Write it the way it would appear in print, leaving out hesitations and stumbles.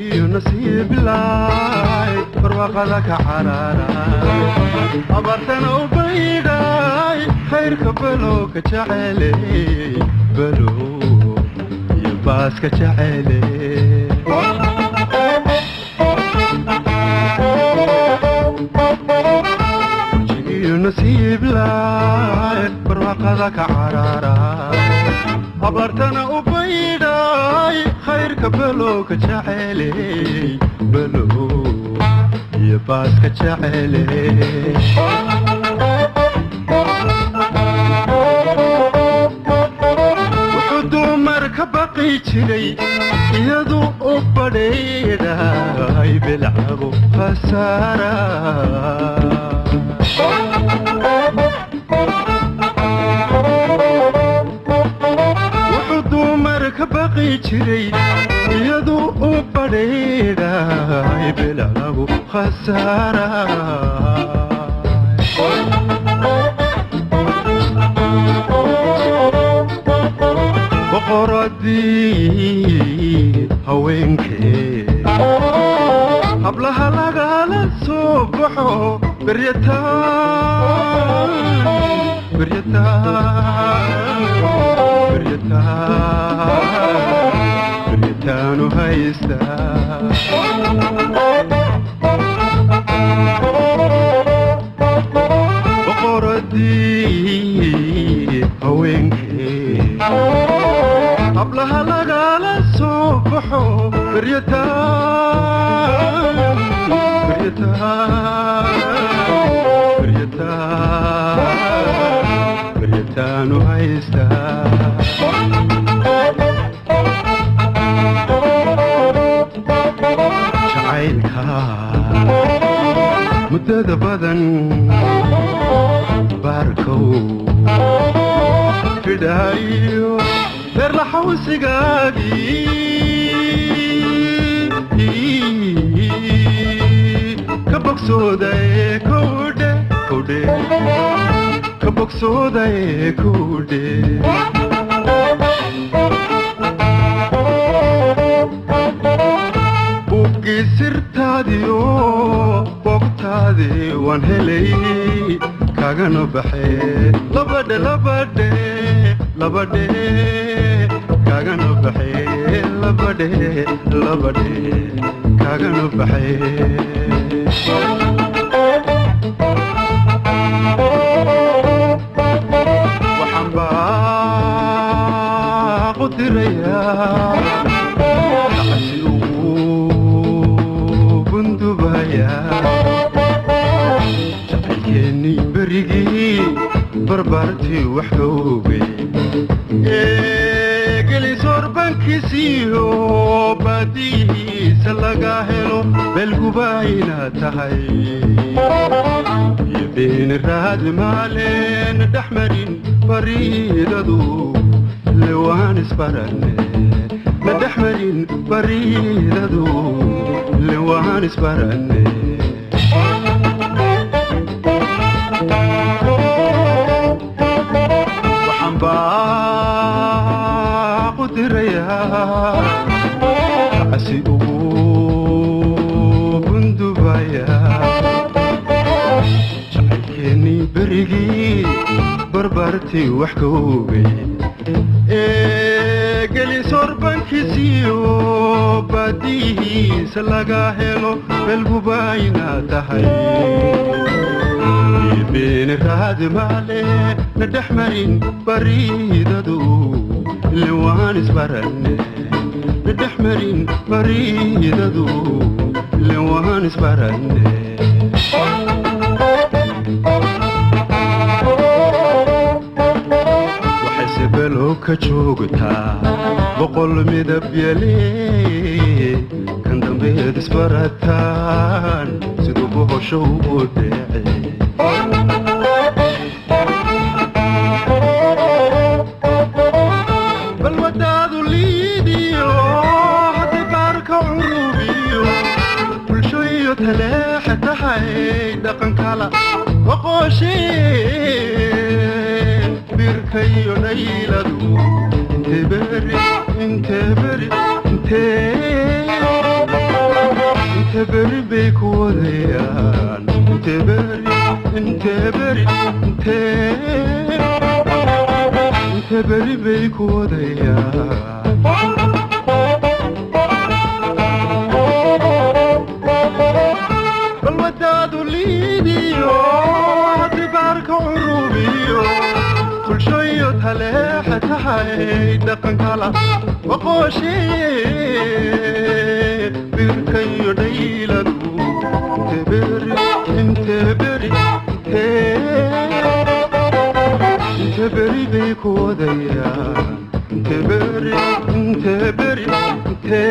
Iyo nasiib laay barwaaqada ka caraaray, abaartana u baydhay, khayrka balow ka jeceley, balow iyo baaska jeceley. Iyo nasiib laay barwaaqada ka caraaray, abaartana u baydhay, khayrka balow ka jeceley, balow iyo baaska jeceley. Wuxuu dumar ka baqi jiray iyadu u badhaydhay, bilcagu khasaara. Wuxuu dumar ka baqi jiray iyadu u badhaydhay, bilcagu khasaara. Boqoradii haweenkee hablaha lagala soo baxo, beryataan beryataan beryataan beryataanu haystaa. Boqoradii haweenkee hablaha lagala soo baxo, beryataan beryataan beryataan beryataanu haystaa. Jacaylka muddada badan baarkow fidhaayo, beerlaxawsigaagii ka bogsoodaye kowdhe kowdhe, ka bogsoodaye kowdhe. Buggii sirtaadiyo bogtaadii waan helay, kagana baxee labadhe labadhe labadhe, kagana baxee labadhe labadhe, kagana baxee. Waxaan baaqu dirayaa tacsi ugu bundubayaa jacaylkeennii berigii barbaartii wax ka ogey gelisoorbankiisiyo baadiyihiisa laga helo, beelgubayna tahay iyo beeni raad maaleen dhexmarin bariidadu, lewaan isbarane na dhexmarin bariidadu, lewaan isbarane. Waxaan baaqu dirayaa tacsi ugu bundubaya jacaylkeennii berigii barbaartii wax ka ogey gelisoorbankiisiyo baadiyihiisa laga helo, beelgubayna tahay beeni raad maale na dhexmarin bariidadu, lewaan isbarane na dhexmarin bariidadu, lewaan isbarane. Waxayse below ka joogtaa 100 midab yale, kan dambeed isbarataan siduu bohosho ugu dhece. Balwadaadu Dhaqankala oqoshee, birkayo dhayladu inte beri, inte beri, inte, inte beri bay ku wadayaan. Inte beri, inte beri, inte, inte beri bay ku wadayaan. Balwadaadu liidiyo dibaarka curubiyo bulshooyo taleexa tahay. Dhaqankala oqoshee, birkayo dhayladu inte beri, inte beri, inte, inte beri bay ku wadayaan. Inte beri, inte beri, inte.